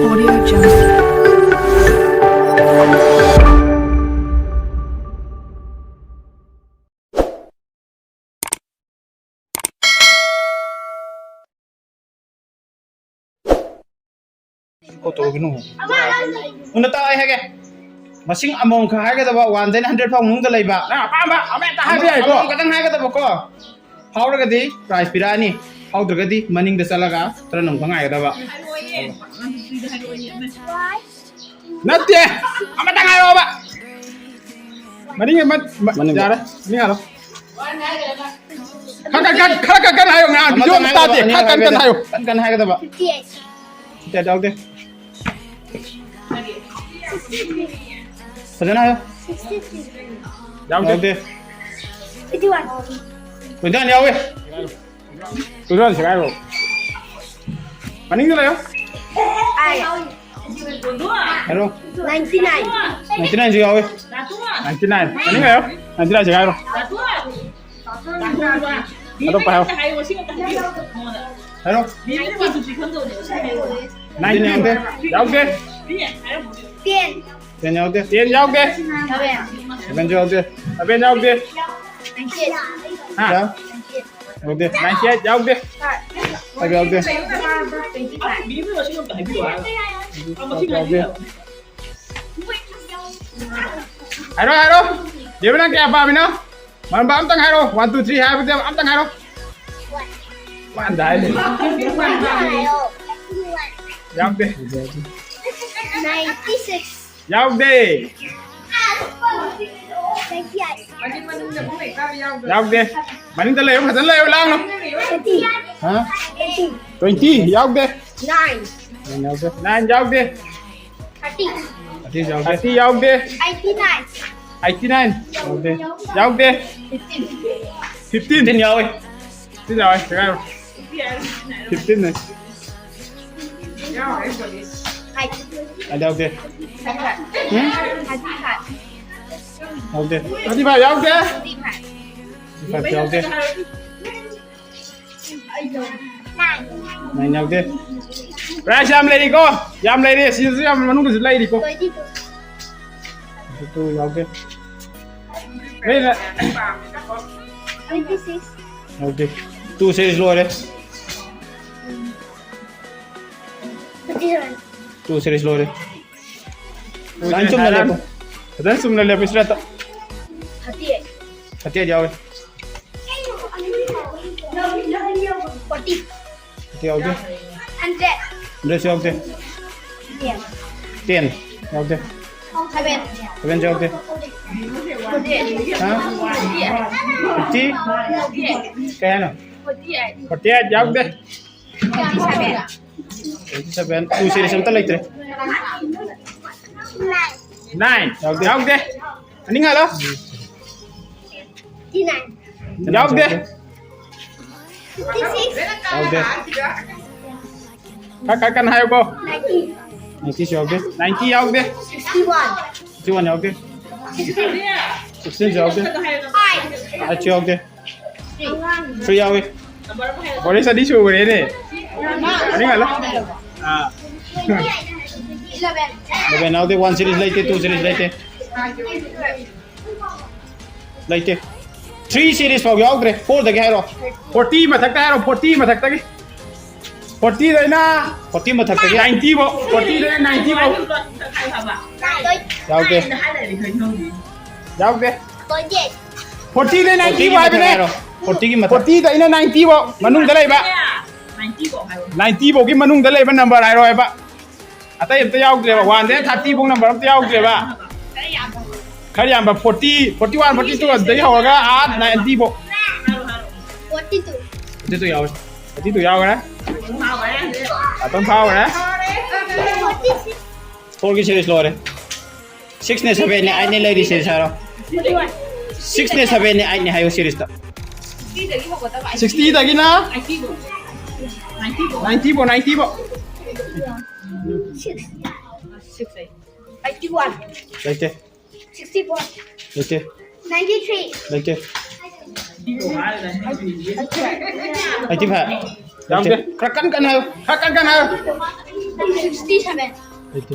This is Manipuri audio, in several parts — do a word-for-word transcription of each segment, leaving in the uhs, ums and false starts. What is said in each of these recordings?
Audio Jungle. ꯀꯣ ꯇꯧꯔꯒꯅꯨ꯫ ꯎꯟꯅ ꯇꯥꯎ, ꯑꯩ ꯍꯥꯏꯒꯦ꯫ ꯃꯁꯤꯡ ꯑꯃꯃꯝꯈꯛ ꯍꯥꯏꯒꯗꯕ, one ꯗꯩꯅ hundred ꯐꯥꯎ ꯃꯅꯨꯡꯗ ꯂꯩꯕ꯫ ꯅꯪ ꯑꯄꯥꯝꯕ ꯑꯃꯍꯦꯛꯇ ꯍꯥꯏꯕ ꯌꯥꯏꯀꯣ? ꯑꯃꯃꯝ ꯈꯛꯇꯪ ꯍꯥꯏꯒꯗꯕꯀꯣ꯫ ꯐꯥꯎꯔꯒꯗꯤ prize ꯄꯤꯔꯛꯑꯅꯤ, ꯐꯥꯎꯗ꯭ꯔꯒꯗꯤ ꯃꯅꯤꯡꯗ ꯆꯠꯂꯒ ꯇꯔꯟ ꯑꯃꯨꯛꯀ ꯉꯥꯏꯒꯗꯕ꯫ ꯅꯠꯇꯦ, ꯑꯃꯇꯪ ꯍꯥꯏꯔꯛꯑꯣꯕ꯫ ꯃꯅꯤꯡ ꯑꯃ, ꯃ-, ꯃꯅꯤꯡꯗ꯫ ꯌꯥꯔꯦ, ꯃꯅꯤꯡ ꯍꯥꯏꯔꯣ꯫ ꯈꯔ ꯀꯟ-, ꯈꯔ, ꯈꯔ ꯀꯟ-, ꯀꯟ ꯍꯥꯏꯌꯣ, ꯉꯥꯏꯍꯥꯛ ꯑꯃꯇꯪ video ꯇꯥꯗꯦ꯫ ꯍꯥꯏꯒꯗꯕ, ꯈꯔ ꯑꯅꯤꯔꯛ ꯀꯟ-, ꯀꯟ ꯍꯥꯏꯌꯣ꯫ ꯍꯥꯏꯒꯗꯕ꯫ ꯀꯟ-, ꯀꯟ ꯍꯥꯏꯒꯗꯕ꯫ Fifty eight. ꯐꯤꯐꯇꯤ ꯑꯩꯠ ꯌꯥꯎꯗꯦ꯫ ꯐꯖꯅ ꯍꯥꯏꯌꯣ꯫ Sixty three. ꯌꯥꯎꯗꯦ꯫ ꯌꯥꯎꯗꯦ꯫ Twenty one. ꯇ꯭ꯋꯦꯟꯇꯤ ꯋꯥꯟ ꯌꯥꯎꯋꯦ꯫ ꯇ꯭ꯋꯦꯟꯇꯤ ꯋꯥꯟ ꯁꯦꯒꯥꯏꯔꯣ꯫ ꯃꯅꯤꯡꯗ ꯂꯩꯌꯣ꯫ ꯑꯥꯏ꯫ ꯍꯥꯏꯔꯣ꯫ Ninety nine. ꯅꯥꯏꯟꯇꯤ ꯅꯥꯏꯟꯁꯨ ꯌꯥꯎꯋꯦ꯫ Ninety nine. ꯃꯅꯤꯡ ꯂꯩꯌꯣ꯫ ꯅꯥꯏꯟꯇꯤ ꯅꯥꯏꯟ ꯁꯦꯒꯥꯏꯔꯣ꯫ ꯑꯇꯣꯞꯄ ꯍꯥꯏꯌꯣ꯫ ꯍꯥꯏꯔꯣ꯫ ꯅꯥꯏꯟꯇꯤꯟ꯫ ꯌꯥꯎꯗꯦ꯫ ꯇꯦꯟ꯫ ꯇꯦꯟ ꯌꯥꯎꯗꯦ꯫ ꯁꯚꯦꯟ꯫ ꯁꯚꯦꯟꯁꯨ ꯌꯥꯎꯗꯦ꯫ ꯁꯚꯦꯟ ꯌꯥꯎꯗꯦ꯫ Ninety eight. ꯍꯥ? ꯌꯥꯎꯗꯦ꯫ ꯅꯥꯏꯟꯇꯤ ꯑꯩꯠ ꯌꯥꯎꯗꯦ꯫ ꯐꯥꯏꯚ ꯌꯥꯎꯗꯦ꯫ ꯌꯥꯎꯗꯦ꯫ ꯍꯥꯏꯔꯣ, ꯍꯥꯏꯔꯣ꯫ ꯗꯦꯕ, ꯅꯪ ꯀꯌꯥ ꯄꯥꯝꯃꯤꯅꯣ? ꯃꯔꯝꯕ ꯑꯝꯇꯪ ꯍꯥꯏꯔꯣ꯫ One, two, three ꯍꯥꯏꯕꯗ ꯑꯝꯇꯪ ꯍꯥꯏꯔꯣ꯫ One ꯗ ꯍꯥꯏ ꯂꯩ꯫ ꯌꯥꯎꯗꯦ꯫ Ninety six. ꯌꯥꯎꯗꯦ꯫ ꯌꯥꯎꯗꯦ꯫ ꯃꯅꯤꯡꯗ ꯂꯩꯌꯨ, ꯐꯖꯅ ꯂꯩꯌꯨ, ꯂꯥꯡꯅꯨ꯫ ꯍꯥ? Twenty ꯌꯥꯎꯗꯦ꯫ Nine꯫ Nine ꯌꯥꯎꯗꯦ꯫ Nine ꯌꯥꯎꯗꯦ꯫ Thirty꯫ Thirty ꯌꯥꯎꯗꯦ꯫ Thirty ꯌꯥꯎꯗꯦ꯫ Eighty nine꯫ Eighty nine ꯌꯥꯎꯗꯦ꯫ ꯌꯥꯎꯗꯦ꯫ Fifteen꯫ Fifteen꯫ Fifteen ꯌꯥꯎꯋꯦ꯫ Fifteen ꯌꯥꯎꯋꯦ꯫ ꯀꯌꯥ ꯌꯥꯎꯋꯦ? Fifteen ꯅꯦ꯫ Five꯫ ꯑꯗ ꯌꯥꯎꯗꯦ꯫ ꯎꯝ? Thirty five꯫ ꯌꯥꯎꯗꯦ꯫ Thirty five ꯌꯥꯎꯗꯦ꯫ Thirty five꯫ Thirty five ꯌꯥꯎꯗꯦ꯫ Nine꯫ Nine ꯌꯥꯎꯗꯦ꯫ Prize ꯌꯥꯝ ꯂꯩꯔꯤꯀꯣ, ꯌꯥꯝ ꯂꯩꯔꯤ, ꯁꯤꯗꯁꯨ ꯌꯥꯝ ꯃꯅꯨꯡꯗꯁꯨ ꯂꯩꯔꯤꯀꯣ꯫ Twenty two. Two ꯌꯥꯎꯗꯦ꯫ ꯂꯩꯔꯦ꯫ Twenty six. ꯌꯥꯎꯗꯦ꯫ Two series ꯂꯣꯏꯔꯦ꯫ Fifty seven. Two series ꯂꯣꯏꯔꯦ꯫ Line ꯆꯨꯝꯅ ꯂꯦꯞꯄꯣ꯫ ꯐꯖꯅ ꯆꯨꯝꯅ ꯂꯦꯞꯄꯣ, straight ꯇ꯫ Thirty eight. Thirty eight ꯌꯥꯎꯔꯦ꯫ Forty. Forty ꯌꯥꯎꯗꯦ꯫ Hundred. Hundred ꯁꯨ ꯌꯥꯎꯗꯦ꯫ Ten. Ten ꯌꯥꯎꯗꯦ꯫ Seven. Seven ꯁꯨ ꯌꯥꯎꯗꯦ꯫ Forty. ꯍꯥ? Fifty? ꯀꯩ ꯍꯥꯏꯅꯣ? Forty eight ꯌꯥꯎꯗꯦ꯫ Twenty seven. Two series ꯑꯝꯇ ꯂꯩꯇ꯭ꯔꯦ꯫ Nine. ꯌꯥꯎꯗꯦ꯫ ꯌꯥꯎꯗꯦ꯫ ꯑꯅꯤ ꯉꯥꯜꯂꯣ꯫ Fifty nine. ꯌꯥꯎꯗꯦ꯫ Fifty six. ꯌꯥꯎꯗꯦ꯫ ꯈꯔ ꯈꯔ ꯀꯟꯅ ꯍꯥꯏꯌꯨꯀꯣ꯫ Ninety. Ninety ꯁꯨ ꯌꯥꯎꯗꯦ꯫ Ninety ꯌꯥꯎꯗꯦ꯫ Sixty one. Sixty one ꯌꯥꯎꯗꯦ꯫ Sixteen. Sixteen ꯁꯨ ꯌꯥꯎꯗꯦ꯫ Five. Five ꯁꯨ ꯌꯥꯎꯗꯦ꯫ Three. Three ꯌꯥꯎꯏ꯫ Bonus ꯑꯅꯤ ꯁꯨꯈ꯭ꯔꯦꯅꯦ꯫ ꯑꯅꯤ ꯉꯥꯜꯂꯣ꯫ ꯑꯥ꯫ Eleven. Eleven ꯌꯥꯎꯗꯦ, one series ꯂꯩꯇꯦ, two series ꯂꯩꯇꯦ꯫ ꯂꯩꯇꯦ꯫ Three series ꯐꯥꯎ ꯌꯥꯎꯗ꯭ꯔꯦ, four ꯗꯒꯤ ꯍꯥꯏꯔꯣ꯫ Forty ꯃꯊꯛꯇ ꯍꯥꯏꯔꯣ, forty ꯃꯊꯛꯇꯒꯤ꯫ Forty ꯗꯩꯅ forty ꯃꯊꯛꯇꯒꯤ ninety ꯐꯥꯎ, forty ꯗꯩꯅ ninety ꯐꯥꯎ꯫ ꯌꯥꯎꯗꯦ꯫ ꯌꯥꯎꯗꯦ꯫ Forty ꯗꯩ ninety ꯐꯥꯎ ꯍꯥꯏꯕꯅꯦ꯫ Forty ꯒꯤ ꯃꯊꯛ꯫ Forty ꯗꯩꯅ ninety ꯐꯥꯎ ꯃꯅꯨꯡꯗ ꯂꯩꯕ꯫ Ninety ꯐꯥꯎꯒꯤ ꯃꯅꯨꯡꯗ ꯂꯩꯕ number ꯍꯥꯏꯔꯣ ꯍꯥꯏꯕ꯫ ꯑꯇꯩ ꯑꯝꯇ ꯌꯥꯎꯗ꯭ꯔꯦꯕ, one ꯗꯩꯅ thirty ꯐꯥꯎ number ꯑꯝꯇ ꯌꯥꯎꯗ꯭ꯔꯦꯕ꯫ ꯈꯔ ꯌꯥꯝꯕ forty, forty one, forty two ꯑꯗꯨꯗꯒꯤ ꯍꯧꯔꯒ ꯑꯥ ninety ꯐꯥꯎ꯫ Forty two. Forty two ꯌꯥꯎꯔꯦ꯫ Forty two ꯌꯥꯎꯈ꯭ꯔꯦ꯫ ꯑꯗꯨꯝ ꯐꯥꯎꯈ꯭ꯔꯦ꯫ Forty six. Four ꯒꯤ series ꯂꯣꯏꯔꯦ꯫ Six ꯅꯦ, seven ꯅꯦ, eight ꯅꯦ ꯂꯩꯔꯤ series ꯍꯥꯏꯔꯣ꯫ Six ꯅꯦ, seven ꯅꯦ, eight ꯅꯦ ꯍꯥꯏꯌꯣ series ꯇ꯫ Sixty ꯗꯒꯤꯅ ninety ꯐꯥꯎ, ninety ꯐꯥꯎ꯫ Six. Eighty one. ꯂꯩꯇꯦ꯫ Sixty four. ꯂꯩꯇꯦ꯫ Ninety three. ꯂꯩꯇꯦ꯫ Eighty five. ꯌꯥꯎꯗꯦ꯫ ꯈꯔ ꯀꯟ ꯀꯟꯅ ꯍꯥꯏꯌꯨ꯫ ꯈꯔ ꯀꯟ ꯀꯟꯅ ꯍꯥꯏꯌꯨ꯫ Sixty seven. ꯂꯩꯇꯦ꯫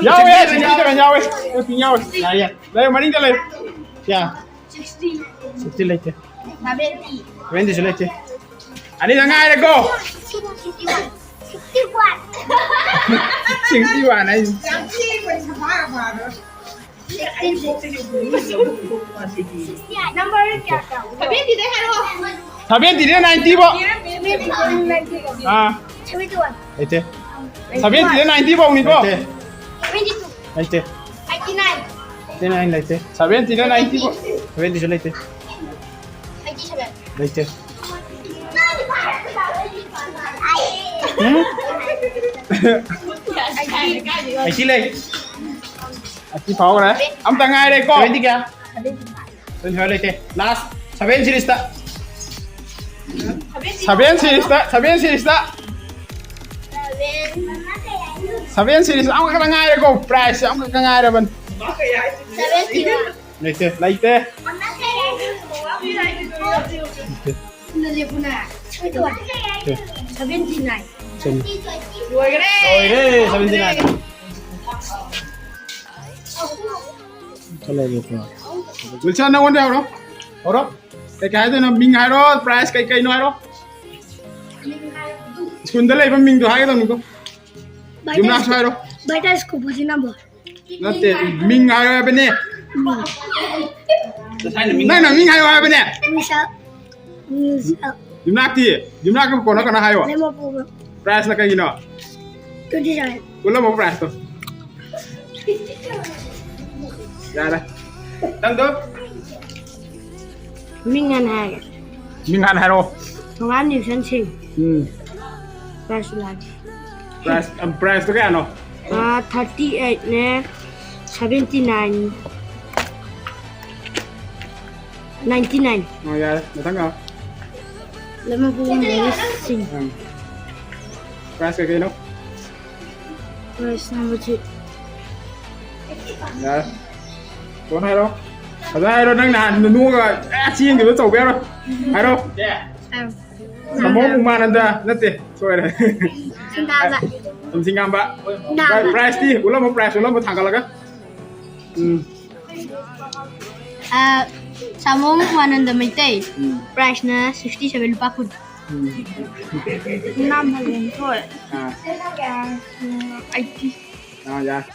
ꯌꯥꯎꯋꯦ, sixty seven ꯌꯥꯎꯋꯦ꯫ Sixty seven ꯌꯥꯎꯋꯦ꯫ ꯌꯥꯏ, ꯌꯥꯏ꯫ ꯂꯩꯌꯨ, ꯃꯅꯤꯡꯗ ꯂꯩꯌꯨ꯫ ꯀꯌꯥ? Sixty. Sixty ꯂꯩꯇꯦ꯫ Seventy. Seventyꯁꯨ ꯂꯩꯇꯦ꯫ ꯑꯅꯤꯗ ꯉꯥꯏꯔꯦꯀꯣ꯫ Sixty one. Sixty one. Sixty one ꯍꯥꯏꯁꯦ꯫ Number ꯀꯌꯥ ꯇꯧꯕ꯭ꯔꯣ? Seventyꯗꯩ ꯍꯥꯏꯔꯛꯑꯣ꯫ Seventyꯗꯩ ninety ꯐꯥꯎ꯫ ꯑꯥ꯫ Seventy one. ꯂꯩꯇꯦ꯫ Seventyꯗꯩ ninety ꯐꯥꯎꯅꯤꯀꯣ꯫ ꯂꯩꯇꯦ꯫ Seventy two. ꯂꯩꯇꯦ꯫ Eighty nine. Eighty nine ꯂꯩꯇꯦ꯫ Seventyꯗꯩ ninety ꯐꯥꯎ꯫ Seventyꯁꯨ ꯂꯩꯇꯦ꯫ Eighty seven. ꯂꯩꯇꯦ꯫ ꯎꯝ? Eighty ꯂꯩ꯫ Eighty ꯐꯥꯎꯈ꯭ꯔꯦ꯫ ꯑꯝꯇ ꯉꯥꯏꯔꯦꯀꯣ꯫ Seventy ꯀꯌꯥ? Seventy five ꯂꯩꯇꯦ꯫ Last seven seriesꯇ꯫ Seven seriesꯇ, seven seriesꯇ꯫ Seven series ꯑꯃꯈꯛꯇ ꯉꯥꯏꯔꯦꯀꯣ꯫ Prize ꯑꯃꯈꯛꯇ ꯉꯥꯏꯔꯕꯅꯤ꯫ Seventy one. ꯂꯩꯇꯦ, ꯂꯩꯇꯦ꯫ ꯂꯩꯇꯦ꯫ Seventy one. ꯂꯩꯇꯦ꯫ Seventy one. Seventy nine. ꯆꯨꯝꯃꯤ꯫ ꯂꯣꯏꯈ꯭ꯔꯦ꯫ ꯂꯣꯏꯔꯦ, seventy nine꯫ ꯆꯠꯂꯒꯦꯀꯣ꯫ ꯋꯤꯜꯁꯟ, ꯅꯪꯉꯣꯟꯗ ꯍꯧꯔꯣ꯫ ꯍꯧꯔꯣ꯫ ꯀꯩ ꯀꯩ ꯍꯥꯏꯗꯣꯏꯅꯣ? ꯃꯤꯡ ꯍꯥꯏꯔꯣ, prize ꯀꯩ ꯀꯩꯅꯣ ꯍꯥꯏꯔꯣ꯫ ꯁ꯭ꯀꯨꯜꯗ ꯂꯩꯕ ꯃꯤꯡꯗꯣ ꯍꯥꯏꯒꯗꯧꯅꯤꯀꯣ꯫ ꯌꯨꯝꯅꯥꯛꯁꯨ ꯍꯥꯏꯔꯣ꯫ Vital school number꯫ ꯅꯠꯇꯦ, ꯃꯤꯡ ꯍꯥꯏꯌꯣ ꯍꯥꯏꯕꯅꯦ꯫ ꯅꯪꯅ ꯃꯤꯡ ꯍꯥꯏꯌꯣ ꯍꯥꯏꯕꯅꯦ꯫ ꯃꯤꯁꯥ꯫ ꯃꯤꯁꯥ꯫ ꯌꯨꯝꯅꯥꯛꯇꯤ? ꯌꯨꯝꯅꯥꯛꯀꯤ ꯀꯣꯟꯅ ꯀꯩꯅꯣ ꯍꯥꯏꯌꯣ꯫ ꯂꯩꯃꯄꯣꯛꯄ꯫ Prizeꯅ ꯀꯩꯒꯤꯅꯣ? Twenty seven꯫ ꯎꯠꯂꯝꯃꯣ prizeꯇꯣ꯫ ꯌꯥꯔꯦ꯫ ꯅꯪꯗꯣ? ꯃꯤꯡ ꯍꯥꯟꯅ ꯍꯥꯏꯔꯒꯦ꯫ ꯃꯤꯡ ꯍꯥꯟꯅ ꯍꯥꯏꯔꯛꯑꯣ꯫ ꯊꯣꯡꯉꯥꯝ ꯅ꯭ꯌꯨꯁꯟ ꯁꯤꯡ꯫ ꯎꯝ꯫ Prize ꯂꯥꯛꯀꯦ꯫ Prize, ꯑ, prizeꯇꯣ ꯀꯌꯥꯅꯣ? ꯑꯥ, thirty eight ꯅꯦ, seventy nine, ninety nine꯫ ꯑꯣ, ꯌꯥꯔꯦ꯫ ꯃꯊꯪ ꯍꯪꯉꯣ꯫ ꯂꯩꯃꯄꯣꯛꯄ ꯃꯣꯔꯤꯁ ꯁꯤꯡ꯫ ꯎꯝ꯫ Prize ꯀꯩꯀꯩꯅꯣ? Prize number three꯫ ꯌꯥꯔꯦ꯫ ꯀꯣꯟꯅ ꯍꯥꯏꯔꯣ꯫ ꯐꯖꯅ ꯍꯥꯏꯔꯣ꯫ ꯅꯪ ꯅꯍꯥꯟ ꯅꯣꯛꯑꯒ ꯑꯥ ꯆꯦꯟꯈꯤꯕꯗꯣ ꯇꯧꯕ ꯌꯥꯔꯣꯏ꯫ ꯍꯥꯏꯔꯣ꯫ ꯑꯥ꯫ ꯁꯥꯃꯣꯝ ꯎꯃꯥꯅꯟꯗ ꯅꯠꯇꯦ, ꯁꯣꯏꯔꯦ꯫ ꯁꯤꯡꯒꯥꯕ꯫ ꯁꯝꯁꯤꯡꯉꯥꯝꯕ꯫ ꯅꯥꯕ꯫ ꯄ꯭ꯔꯥꯏꯖꯇꯤ ꯎꯠꯂꯝꯃꯣ, ꯄ꯭ꯔꯥꯏꯖ ꯎꯠꯂꯝꯃꯣ ꯊꯥꯡꯒꯠꯂꯒ꯫ ꯎꯝ꯫ ꯁꯥꯃꯣꯝ ꯎꯃꯥꯅꯟꯗ ꯃꯩꯇꯩ꯫ ꯎꯝ꯫ ꯄ꯭ꯔꯥꯏꯖꯅ ꯁꯤꯛꯁꯇꯤ ꯁꯚꯦꯟ, ꯂꯨꯄꯥ ꯀꯨꯟ꯫ ꯎꯝ꯫ ꯏꯅꯥꯝ ꯍꯌꯦꯡꯊꯣꯏ꯫ ꯑꯥ꯫ ꯑꯩꯠꯇꯤ꯫ ꯑꯥ, ꯌꯥꯔꯦ꯫